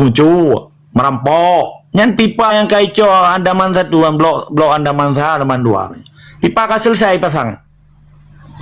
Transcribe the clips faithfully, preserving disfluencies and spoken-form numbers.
mucuk, merampok. Nyan pipa nyang ka icok Andaman satu, blok, blok Andaman sa, Andaman dua. Pipa ka selesai pasang.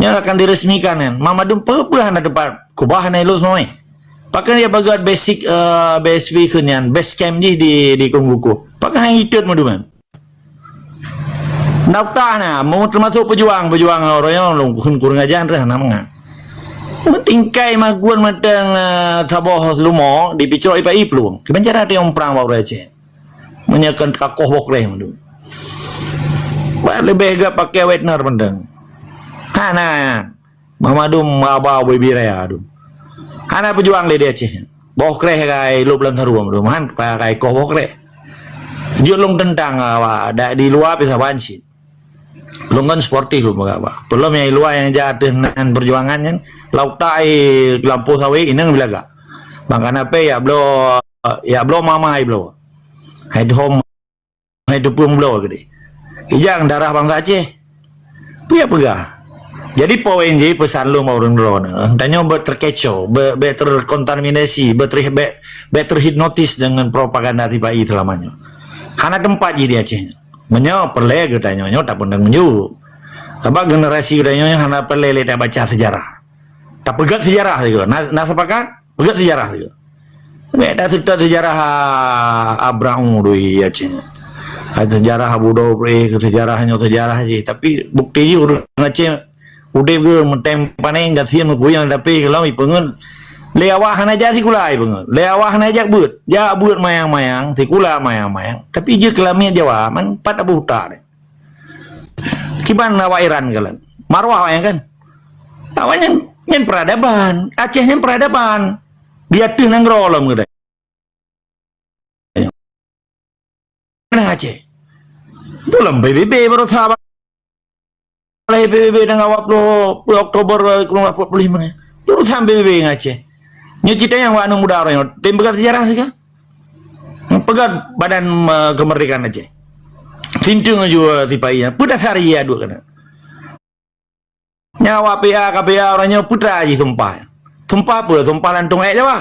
Nyan akan diresmikan nyan. Mak Madum peue-peue hana teumpat kubah, hana ilok semuanya. Pakon dia bagian basic, eh, B S P keu nyan, base camp jih di, di Kungguku. Pakon hana itot Madum nyan. Daftar na, mau termasuk pejuang, pejuang orang yang lung kun kurang ajar dah nama ngan. Mentingkai magun matang, eh, saboh selumo di picok ipa i peluang. Kiban cara dia orang perang bak Aceh. Menyekan kakoh bokreh mandum. Ba lebih gak pakai Wagner mandang. Hana. Mamadum aba bibiraya dum. Hana pejuang lé di Aceh. Boh kreh kai lop lam saru dum. Han pakai koh boh kreh. Jeuet lôn teuntang awak dak di luwa pih saban cit. Lôn kan sportif lôn peugah ba. Peulom nyang di luwa nyang jak ateueh nan perjuangan nyan, lau tai lampôh sawe inong bilagak. Bang kana pe yak bloe, yak bloe mama ai bloe. Hai dom Hai teupeue meubloe keudeh. Ijang darah bansa Aceh. Peue peugah? Jadi poin jih peusan lôn bak ureuëng droeneuh, tanyoe beuet terkecoh, beuet, beuet terkontaminasi, beuet ter, beuet, beuet terhipnotis deungon propaganda sipa-i seulama nyoe. Hana teumpat jih di Aceh nyoe. Meunyoe peureulée geutanyoe nyoe tapeudong meunjok. Sabab generasi geutanyoe nyoe hana peureulée lé tabaca seujarah. Tapeugét seujarah sigoe. Na, na sepakat? Peugét seujarah sigoe. Bèk taseutôt seujarah, ah, Abraham doi Aceh. Hai seujarah Abu Dhabi, seujarah nyoe seujarah jih. Tapi bukti jih ureuëng Aceh udeb geuh meutem panéng gasien meukuyang, tapi kalau ipeungeut lé awak hana jak sikula ipeungeut. Lé awak hana jak beuet. Jak beuet mayang-mayang, sikula mayang-mayang. Tapi jeuet keulamiet Jawa, man pat Abu Huta deh. Kiban awak Iran kalon. Marwah awak nyan kan? Awak nyan, nyan peradaban. Aceh nyan peradaban. Di ateueh nanggroe lom geude. Nang Aceh. Itu lom P B B barosa. Lahé P B B dan awak puluh Oktober, eh, kurang empat puluh lima. Urusan P B B ngon Aceh. Nyoe cerita nyang wak aneuk muda orang nyoe. Tem peugah sejarah saja. Peugah badan, eh, kemerdekaan Aceh. Sinteng aju, eh, sipa-i nyan. Peue dasar ia duek kana. Nyawa P A ka P A orang nyoe putra jih sumpah. Sumpah apa? Sumpah lantong ayat Jawa.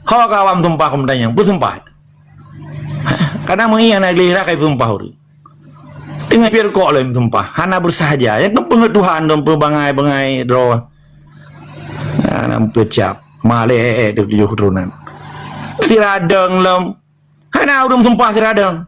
Ho ka awam sumpah keu meutanyong, peue sumpah? Kadang meuiah na gleh rakai sumpah ureuëng. Teungoh pier kok lom sumpah, hana bersahaja. Nyang keupeue Tuhan dong peubangai-bangai droe. Hana peucap. Malée eh eh tujuh keturunan. Siradong lom. Hana ureuëng sumpah siradong.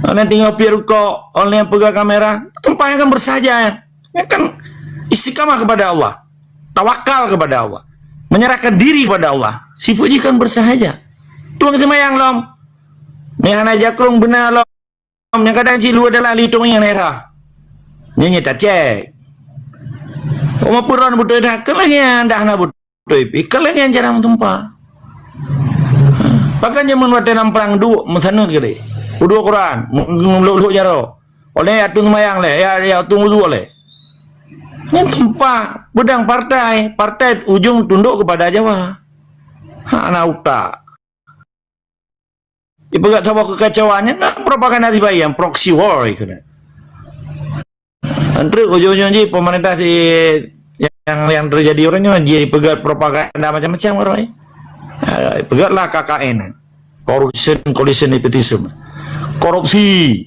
Nanti ngopi rukok, oleh pegang kamera, sumpah yang kan bersahaja. Yang kan istiqamah kepada Allah. Tawakal kepada Allah. Menyerahkan diri kepada Allah. Sifat jih kan bersahaja. Tuang semayang lom. Ni hana jakrong benar lom. Nyang kadang cit luwa dalam litong nyang daerah. Nyan nyang tacek. Oma peron beutôi dah, keuleungian dah na beutôi pih, keuleungian cara meutumpah. Pakon jameun watée lam prang duek meusaneut keudeh. Peuduek Quran, meuluk-luk jaroe. Oleh ya tu seumayang lé, ya, ya tu wudhu lé. Nyan tumpah, beudang partai, partai ujong tunduk kepada Jawa. Hana utak. Ipeugah saboh keukacauan nyan kan merupakan nasib baik yang proxy war ikeunan. Entreuk ujong-ujong jih pemerintah di yang, yang terjadi orang nyoe jih ipeugah propaganda macam-macam orang. Ha, ipeugah lah K K N. Corruption, collusion, nepotism. Korupsi.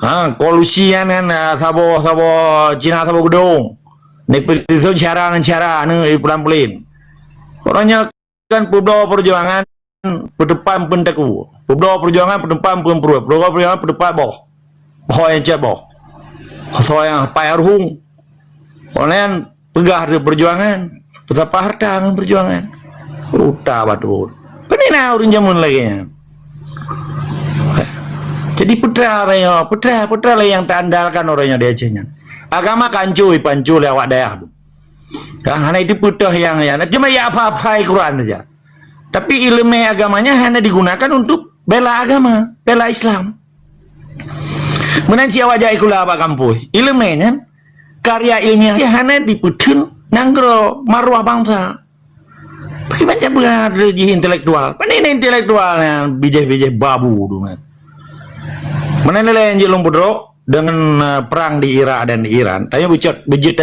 Ha, kolusi nyan kan, ah, saboh, saboh Cina saboh geudong. Nepotism cara ngon cara anu pelan-pelan. Orang nyoe kan peubloe perjuangan peuteumpat peuen takue. Peubloe perjuangan peuteumpat peuen pruet. Peubloe perjuangan peuteumpat boh. Boh nyang cit boh. Soe nyang pai ruhueng. Online peugah ada perjuangan. Peusapa harta ngon perjuangan. Uta batul. Peue na ureuëng jameun lagée nyan. Jadi putra raya, putra, putra lah yang taandalkan orang yang di Aceh nyan. Agama kancui, pancui lé awak dayah tu. Ha, hana itu putih yang, yang. Cuma ya apa-apa Quran saja. Tapi ilmu agamanya hanya digunakan untuk bela agama, bela Islam. Meunan cit awak jak sikula bak kampus. Ilmu nyan, karya ilmiah hana dipeutheun nanggroe, maruah bangsa. Bagaimana cara jih intelektual? Mana ini intelektual yang bijih-bijih babu tu kan? Mana nilai yang jilong pudrok dengan, uh, perang di Irak dan di Iran? Tapi bujur, bujur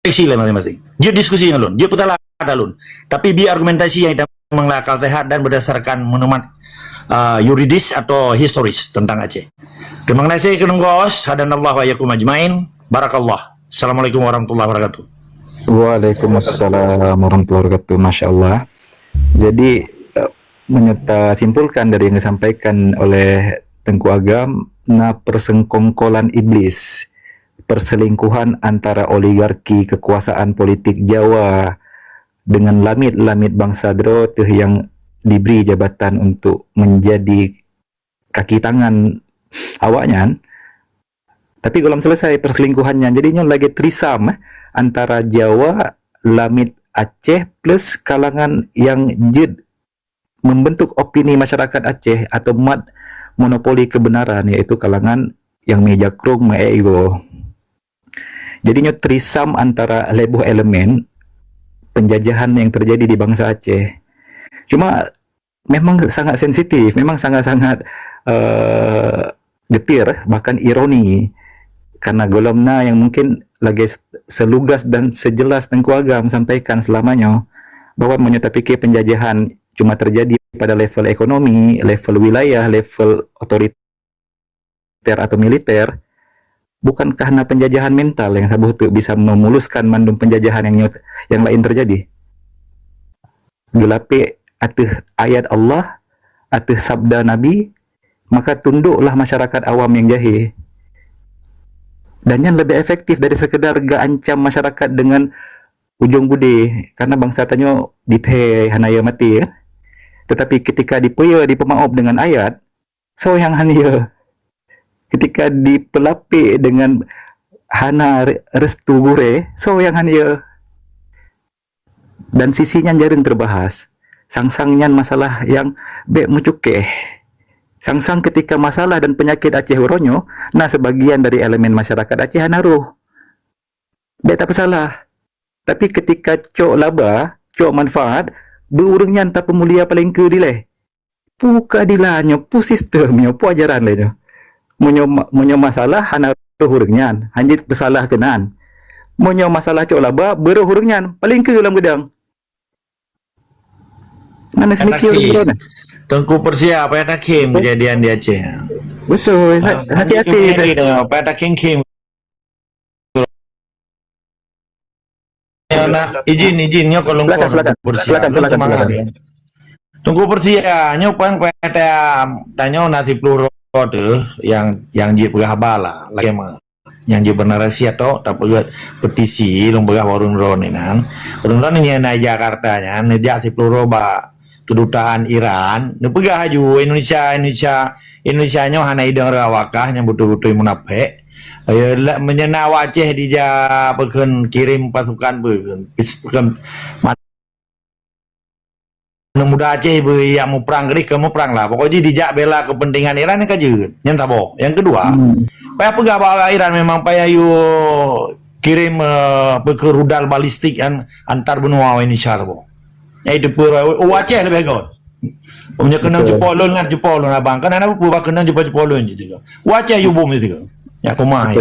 Koreksi lah masing-masing. Jeuet diskusi ngon lôn, jeuet peutala lôn. Tapi bi argumentasi nyang itamong lam akal sehat dan berdasarkan maklumat, uh, yuridis atau historis tentang Aceh. Terima kasih kepada Gus, hadanallah wa iyyakum ajmain. Barakallah. Assalamualaikum warahmatullahi wabarakatuh. Waalaikumsalam warahmatullahi wabarakatuh. Masya Allah. Jadi, eh, menyuta simpulkan dari yang disampaikan oleh Tengku Agam, na persengkongkolan iblis, perselingkuhan antara oligarki kekuasaan politik Jawa dengan lamit-lamit bangsa droe teuh yang diberi jabatan untuk menjadi kaki tangan awaknyan. Tapi gohlom selesai perselingkuhannya. Jadi nyoe lagi trisam, eh, antara Jawa, lamit Aceh plus kalangan yang jeuet membentuk opini masyarakat Aceh atau mat monopoli kebenaran, iaitu kalangan yang meja krung, me ego. Jadi nyoe trisam antara lhèe boh elemen penjajahan yang terjadi di bangsa Aceh. Cuma memang sangat sensitif, memang sangat-sangat, eh, getir, bahkan ironi. Karena gohlom na yang mungkin lagi selugas dan sejelas Tengku Agam sampaikan selama nyoe, bahwa meunyoe tapikir penjajahan cuma terjadi pada level ekonomi, level wilayah, level otoriter atau militer, bukankah na penjajahan mental yang saboh teuk bisa memuluskan mandum penjajahan yang nyot-, yang lain terjadi? Geulapék ateueh ayat Allah, ateueh sabda Nabi, maka tunduklah masyarakat awam yang jahé. Dan nyan lebih efektif dari sekedar geuancam masyarakat dengan ujong budé, karena bangsa tanyoe jithèe hana yö maté, kan? Tetapi ketika dipeuyö, dipeumaôp dengan ayat, soe nyang han yö? Ketika dipeulapék dengan hana re-, restu gurèe, soe nyang han yö? Dan sisi nyan jareueng teubahas. Sang-sang nyan masalah nyang bèk meucukéh. Sang-sang ketika masalah dan peunyakét Aceh uroe nyoe, na seubagian dari elemen masyarakat Aceh hana rôh. Bèk tapeusalah. Tapi ketika cok laba, cok manfaat, beu ureueng nyan tapeumulia paleng keu dilèe. Peue keuadilan nyoe, peue sistem nyoe, peue ajaran lé nyoe. Meunyoe ma-, meunyoe masalah hana rôh ureueng nyan, han jeuet peusalah keunan. Meunyoe masalah cok laba, beurôh ureueng nyan, paleng keu lam geudang. Mana semikian ureueng droeneuh? Tengku Persia, payah takhém kejadian di Aceh. Betul, ha-, hati-hati. Payah takhém-khém. Nah, izin, izin, nyoe kalau Silakan, silakan. Silakan, silakan, silakan. Tengku Persia, nyoe pang payah tanyoe na siploh droe teuh yang, yang jeuet peugah haba lah, lagèe ma. Nyang jeuet beunarasi atau tapeugah petisi lôn peugah bak ureueng droeneuh nyan. Ureueng droeneuh nyan na Jakarta nyan, neujak siploh droe bak kedutaan Iran, neupeugah laju Indonesia, Indonesia, Indonesia nyoe hana idong reuh awak kah nyang beutôi-beutôi munafék. Ya, la-, meunyoe na awak Aceh dija peukheun kirim pasukan peukheun, pis-, peukheun Aneuk muda Aceh beu jak muprang, keudeh keu muprang lah. Pokok jih dijak bela kepentingan Iran nyan ka jeuet. Nyan saboh. Nyang keudua, payah peugah bak Iran memang payah yue kirim, eh, peue keu rudal balistik an-, antar benua Indonesia saboh. Nyang itu peue, oh, Aceh leubeh göt. Meunyoe keunong cupo lôn ngat cupo lôn abang. Kan hana peue-peue bah keunong cupo-cupo lôn jih. Aceh yue bom jih. Ya kumai.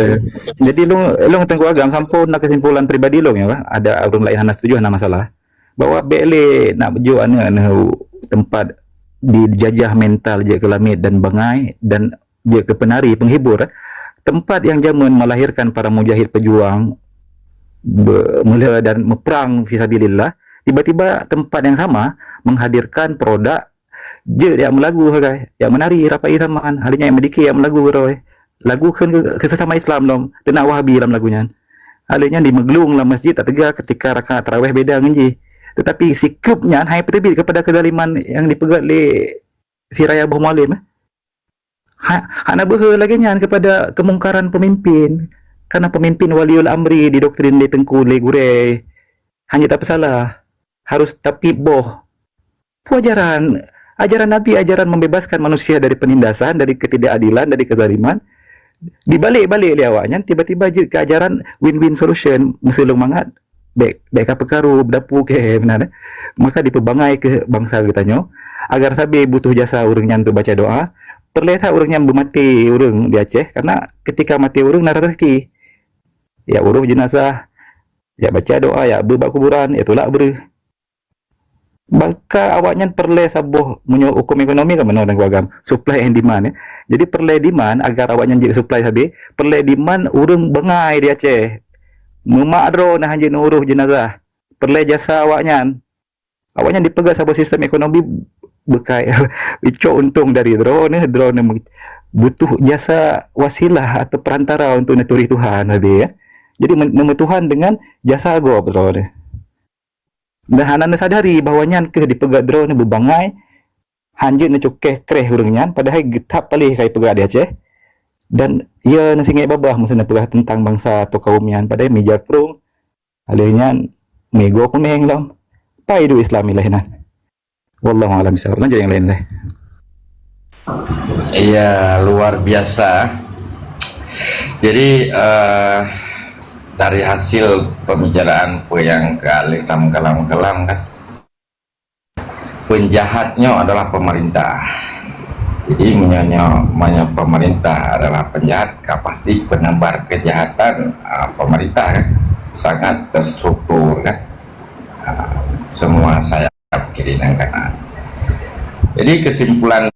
Jadi lôn, lôn Teungku Agam sampôh na kesimpulan pribadi lôn ya, bah. Ada ureueng laén hana setuju, hana masalah. Bahwa bèk lé nak jok aneuk-aneuk teumpat dijajah mental jeuet keu lamiet dan bangai dan jeuet keu peunari, penghibur, teumpat nyang jameun melahirkan para mujahid pejuang be-, meulhö dan meuprang fisabilillah, tiba-tiba teumpat nyang sama menghadirkan produk jeuet nyang meulagu sagai, nyang meunari rapai saman, hal nyan nyang meudike nyang meulagu keudroe. Lagu kheun keu, keu sesama Islam lom, teunak Wahabi lam lagu nyan. Hal nyan dimeuglung lam masjid, tateuga ketika rakaat tarawih beda ngon jih. Tetapi sikeup nyan hai peuteubiet keupada keuzaliman nyang dipeugöt lé si Raya Boh Mualem, eh. Ha, hana beuhe lagèe nyan keupada keumungkaran peumimpin. Karena peumimpin waliul amri didoktrin lé teungku, lé gurèe. Hana tapeusalah. Harus tapiep boh. Peue ajaran? Ajaran Nabi, ajaran membebaskan manusia dari penindasan, dari ketidakadilan, dari kezaliman. Dibalik-balik lé awak nyan, tiba-tiba jeuet keu ajaran win-win solution, meuseuleueng mangat, bèk, bèk ka peukaru, beudapu kèe meunan, eh. Maka dipeubangai keu bansa geutanyoe, agar sabe butuh jasa ureueng nyan untuk baca doa, peureulèe that ureueng nyan beumaté ureueng di Aceh, karena ketika maté ureueng na raseuki. Ya, ureueng jeunazah, Jak baca doa, jak beuet bak kuburan, jak tulak breuh. Maka awaknyan peureulée saboh, meunyoe huköm ekonomi kan meunoe dan agam, supply and demand, ya. Jadi peureulée demand agar awaknyan jeuet supply sabe, peureulée demand ureuëng bangai di Aceh. Meumak droe na hanjeuet neuuroh jeunazah. Peureulée jasa awaknyan. Awaknyan dipeugah saboh sistem ekonomi beukai icok untông dari droeneuh, droeneuh butuh jasa wasilah atau perantara untuk neuturi Tuhan sabe, ya. Jadi men-, neumeutuhan dengan jasa gob droeneuh. Dan hana neusadari bahwa nyan keuh dipeugah droeneuh beubangai, hanjeuet neucukeh kreh ureuëng nyan, padahai geuthab paléh kai peugah di Aceh. Dan ya neusingét babah meusa neupeugah teuntang bansa atau kaum nyan, padahai mija krong, lheueh nyan migoe kunéng lom. Pai duek Islam ilée nan. Wallahu a'lam bishawab. Lanjut yang lain leh. Iya, luar biasa. Jadi uh, dari hasil pembicaraan apa yang kali tam kalam-kalam kan, penjahatnya adalah pemerintah. Jadi menyanya, menyanya pemerintah adalah penjahat, kan pasti penebar kejahatan uh, pemerintah kan sangat terstruktur kan. Uh, semua saya kiri dan kanan. Jadi kesimpulan